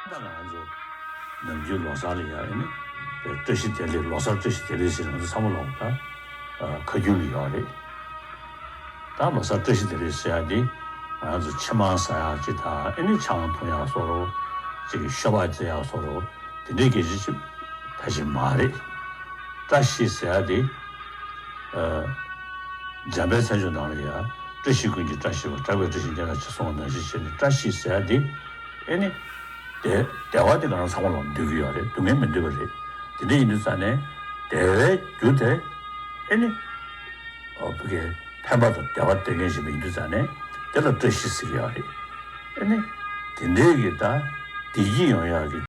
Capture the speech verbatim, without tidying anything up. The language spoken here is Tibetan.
ད་ང་ཚོ་ནམ་རྒྱུན་ལོ་གསར་ལ་ཡ་ཨེ་ནི་བཀྲ་ཤིས་བདེ་ལེགས། ལོ་གསར་བཀྲ་ཤིས་བདེ་ལེགས་ཟེར་ང་ཚོ་ཚང་མ་ལོག་ད་ཁ་རྒྱུན་ལ་ཡོད་རེད། ད་ལོ་གསར་བཀྲ་ཤིས་བདེ་ལེགས་ཟེར་ཡ་དེ་ང་ཚོ་ཕྱེ་མར་ཟ་ཡ་ཅིག་དང་ཨེ་ནི་ཆང་འཐུང་ཡ་བཟོ་འདྲ་ཅིག་ཤོ་སྦག་རྩེ་ཡ་བཟོ་འདྲ་དེ་འདྲའི་སྐད་ཆ་ཅིག་ཕལ་ཆེར་མ་རེད། བཀྲ་ཤིས་ཟེར་ཡ་དེ། ཨ། འཇམ་དཔལ་མཚན་བརྗོད་ནང་ལ་ཡ། བཀྲ་ཤིས་ཀུན་གྱི་བཀྲ་ཤིས་པ། གྲགས་པའི་བཀྲ་ཤིས་སྙན་གྲགས་ཆེ་གསུངས་པ་ནང་བཞིན་བྱས་ནས་བཀྲ་ཤིས་ཟེར་ཡ་དེ། ཨེ་ནི། བདེ་བདེ་བ་དེ་ང་རང་ཚང་མ་ལ་འདོད་ཀྱི་ཡོད་རེད། སྡུག་བསྔལ་མི་འདོད་པ་རེད། དེ་འདྲ་ཡིན་དུས་ཙང་ནས་བདེ་བའི་རྒྱུ་དེ། ཨེ་ནི། ཨ། ཕ་གིའི་ཕན་པ་དང་བདེ་བ་སྟེར་མཁན་ཞིག་ཡིན་དུས་ཙང་ནས་དེ་ལ་བཀྲ་ཤིས་ཟེར་གྱི་ཡོད་རེད། ཨེ་ནི། དེ་འདྲའི་གི་ད་བདེ་སྐྱིད་ཡོང་ཡག་གི་